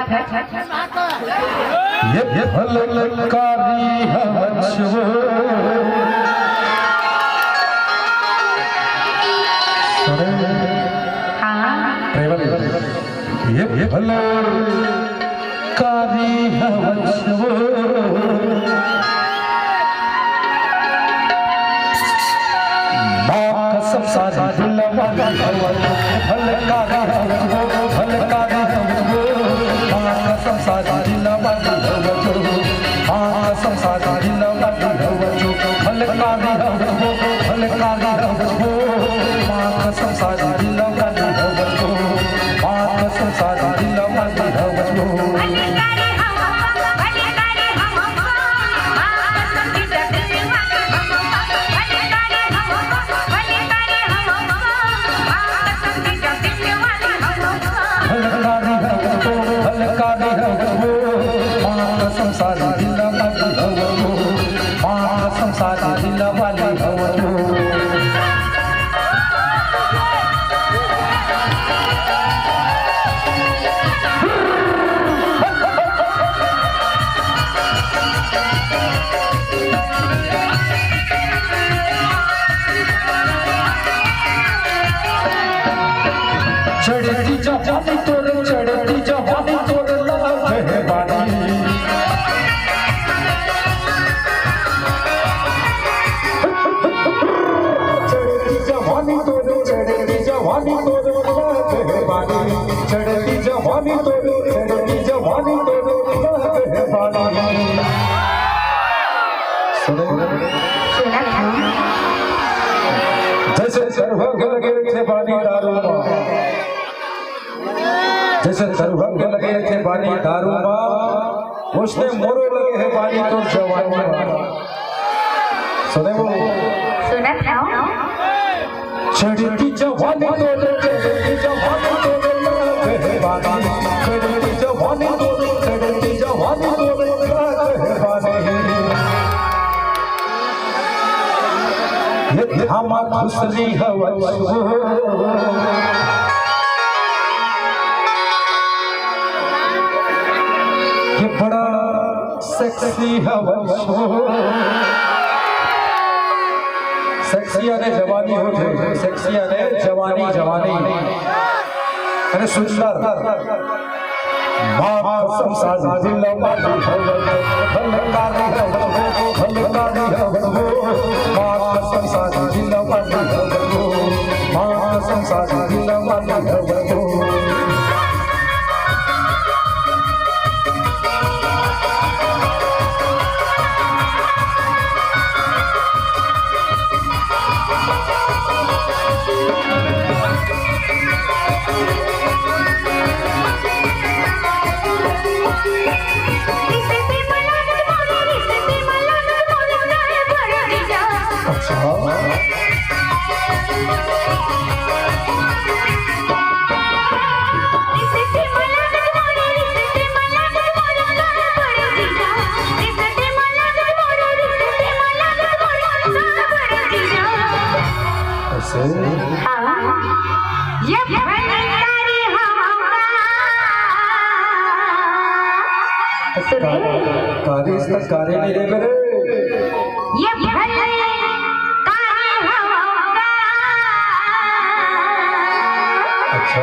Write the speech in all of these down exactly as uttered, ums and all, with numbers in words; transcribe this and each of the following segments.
ये फलकारी हवच वो। सुने? हाँ। ट्रेवल। ये फलकारी हवच वो। माँ कसम सारी दिलवाली हवच वो, फलकारी हवच वो, फलकारी हवच वो। माँ कसम सारी दिलवाली हवच वो, माँ कसम सारी दिलवाली हवच वो, फलकारी हवच वो, फलकारी हवच वो। माँ कसम सारी दिलवाली हवच वो, माँ कसम सारी दिलवाली हवच वो। फलकारी हवच वो, फलकारी हवच वो, माँ कसम सारी दिलवाली हवच वो, माँ कसम सारी दिलवाली हवच वो। चढ़ती जवानी तोर, चढ़ती जवानी तोर लागे बानी। चढ़ती जवानी तोर, चढ़ती जवानी तोर लागे बानी। चढ़ती जवानी तोर, चढ़ती जवानी तोर लागे बानी। सुने? सुना था। जैसे सरभंग लगे थे बानी दारू मा, जैसे सरभंग लगे थे बानी दारू मा, उसने मोरो लगे है बानी तोर जवानी मा। सुने वो? सुना था। चढ़ती जवानी तोर, चढ़ती जवानी तोर लागे बानी। चढ़ती जवानी तोर, चढ़ती जवानी तोर लागे बानी। ये धामा खुसरी हवच वो। ये बड़ा सेक्सी हवच वो। सेक्सी याने जवानी होथे, सेक्सी याने जवानी, जवानी। अरे सुंदर। माँ कसम सारी दिलवाली हवच वो, फलकारी हवच वो, फलकारी हवच वो। माँ कसम सारी दिलवाली हवच वो, माँ कसम सारी दिलवाली हवच वो। ये भयंकारी हवा का। सुने? कारी इसका कारी नहीं रे मेरे। ये भयंकारी हवा का। अच्छा।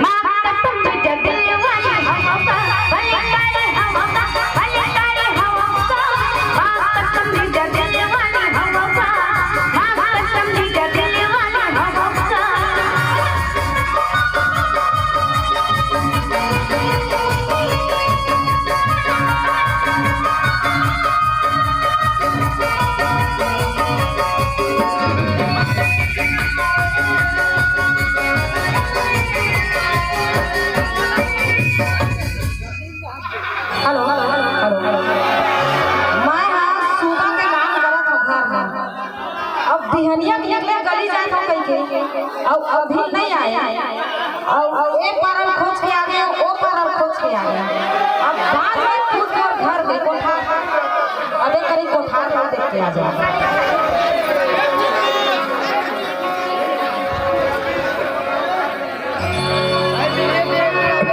माँ कसम जगले वाली हवा का, भयंकारी हवा का, भयंकारी हवा का। माँ कसम जगले वाली हवा का, माँ कसम जगले वाली हवा का। Hello, hello, hello, hello. मैं हा सुबह के काम करत हूँ घर में। अब बिहनिया के निकले गली जात हो कह के, अब अभी नहीं आए। अब, अब ए पारल खोज के आ गया, ओ पारल खोज के आ गया। अब बाद में खुद कर घर में कोठार, अबे करी कोठार ना देख के आ जाए।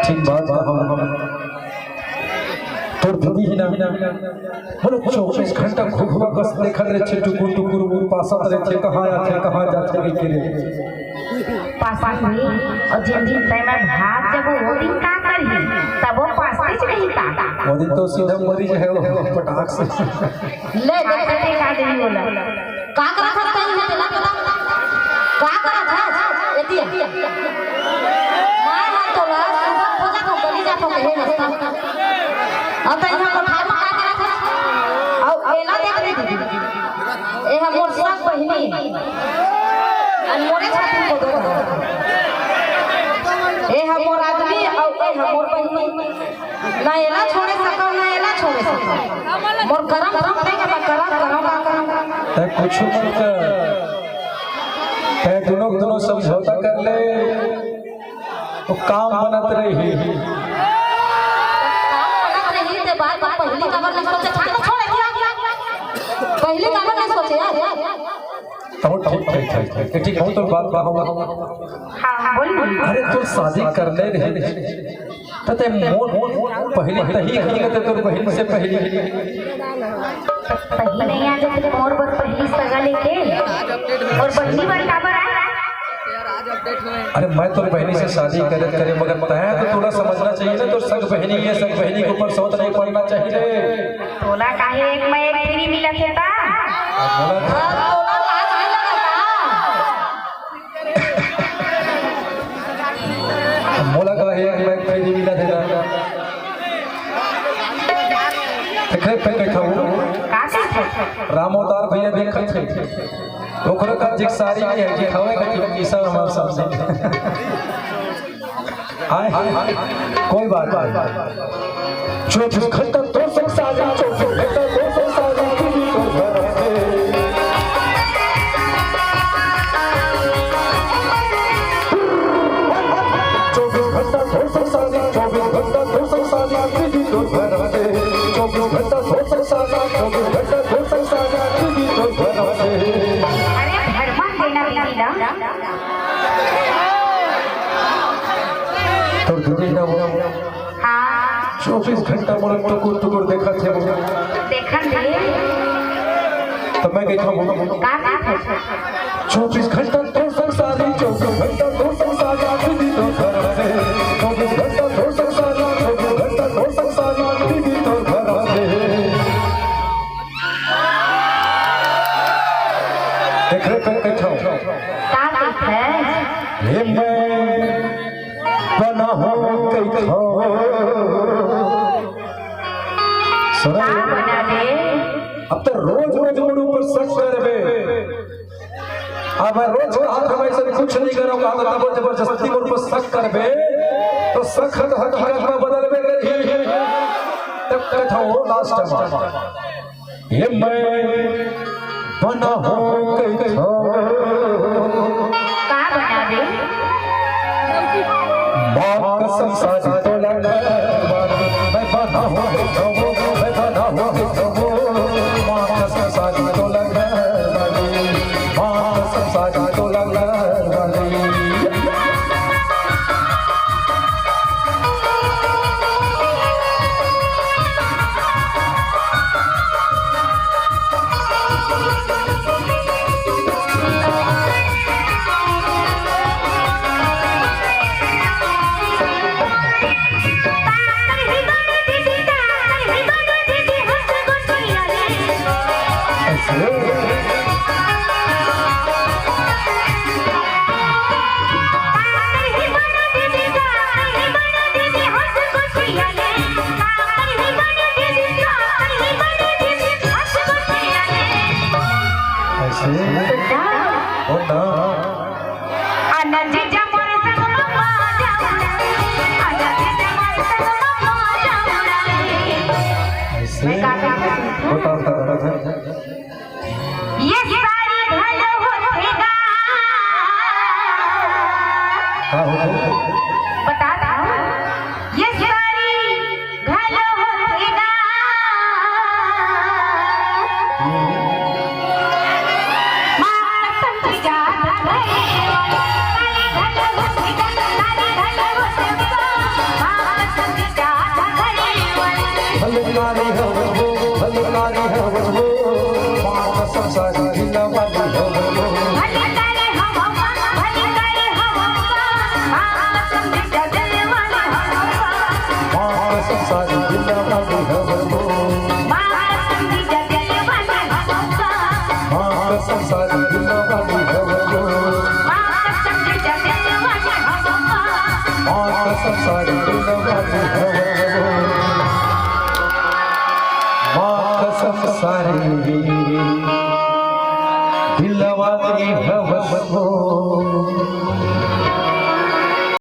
ठीक बात है, हम बोले, चौबीस घंटा घुघुआ कस देखत रहिथे, टुकुर टुकुर मुंह पासत रहिथे, कहाँ आथे, कहाँ जाथे, के रे। पासत नहीं, और जिन दिन तय में भाग जब वो दिन का करही, तब वो पासते च नहीं का। वो दिन तो सीधा मरी जाए वो पटाख से। ले, देख, देख, देख, आ गई बोला। का करत हस तैं इहाँ, तेला पता? का करत हस? एती आ। मैं हा तोला सुबह खोजत हूँ, गली जात हूँ, कहे रस्ता। अब तैं इहाँ कोठार में का करत हस? अउ एला देख रे दीदी। ए हा मोर सग बहिनी। अउ मोरे छाती को दो। ए हा मोर आदमी, अउ ए हा मोर बहिनी। ना एला छोड़े सकव, ना एला छोड़े सकव। मोर करम, करम नहीं करना, करम, करम, का करम। तैं कुछ मत कर, तैं दोनों, दोनों समझौता कर ले, तो काम बनत रही। काम बनत रही, ते बार बार पहली काबर नहीं सोचे, छोड़, छोड़, छोड़। पहली काबर नहीं सोचे यार। तो ठीक, ठीक, ठीक, ठीक, ठीक, बहुत बात, बात। हाँ, बोल ना। अरे, तोर शादी करने रही, त तैं मोर पहली तही कही, त तोर बहिन से पहली। पहली नहीं आ जाते, मोर बर पहली सगा लेके, अउ बहिनी बर काबर आए? अरे, मैं तोर बहिनी से शादी करे, करे, मगर तैं तो थोड़ा समझना चाहिए ना, तोर सग बहिनी हे, सग बहिनी के ऊपर सोच नहीं पड़ना चाहिए रे। तोला काहे एक में एक free मिलत हे ता? अब बोला था। अब तोला लाज नहीं लगता? मोला का हे, मैं free मिला देना। देखे पे बैठा हूँ। का चीज है? राम अवतार भैया देखत थे। ओकरो का जिक्सारी नहीं है कि खवे का कि ईसा हमारे सामने। आए, कोई बात नहीं। चौबीस घंटा तो संसारी, चौबीस घंटा तो संसारी, किसी को भरोसे। चौबीस घंटा तो संसारी, चौबीस घंटा तो संसारी, किसी को भरोसे। चौबीस घंटा तो संसारी, चौबीस घंटा तो संसारी, किसी को भरोसे। अरे भरमा देना दीदी ना। तोर दीदी ना वो। हाँ। चौबीस घंटा मोला टुकुर टुकुर देखत हे वो। देखत हे। त मैं कहिथंव वो। का बात है? चौबीस घंटा तो संसारी, चौबीस घंटा तो संसारी, आदमी तो घर से। चौबीस घंटा तो संसारी, चौबीस घंटा तो संसारी, आदमी तो घर से। देख रे, कहिथंव। का बात है? हे मैं बना हो कहिथंव। सुन। का बना दे? अब तो रोज रोज मोर ऊपर शक करबे। अब मैं रोज कहा था, मैं ऐसे कुछ नहीं करूंगा, तो तब जबरदस्ती मोर ऊपर शक करबे, तो शक तो हकीकत में बदलबे करही। तब कहिथंव last time। हे मैं बना हो कहिथंव। का बना दे? माँ कसम सारी तोला घर वाली, मैं बना हो कहिथंव, मैं बना हो कहिथंव। माँ कसम सारी तोला घर वाली, माँ कसम सारी तोला घर वाली। ऐसे? हो ना। आना जीजा मोर संग ममा जाऊं। आना जीजा मोर संग ममा जाऊं। ऐसे? मैं गा के बताऊं। बताओ, बताओ, बताओ। ये सारी घलो होथे गा। का होथे? बता दो। ये सारी घलो होथे गा। माँ कसम की जात घरे वाली, सारी घलो होथे गा, सारी घलो होथे गा। माँ कसम की जात घरे वाली। सारी हवो, भली सारी हवो, माँ कसम सारी दिल वाली हवो। माँ कसम सारी दिल वाली हवो। माँ कसम सारी दिल वाली हवो। माँ कसम सारी दिल वाली हवो। माँ कसम सारी दिल वाली हवो।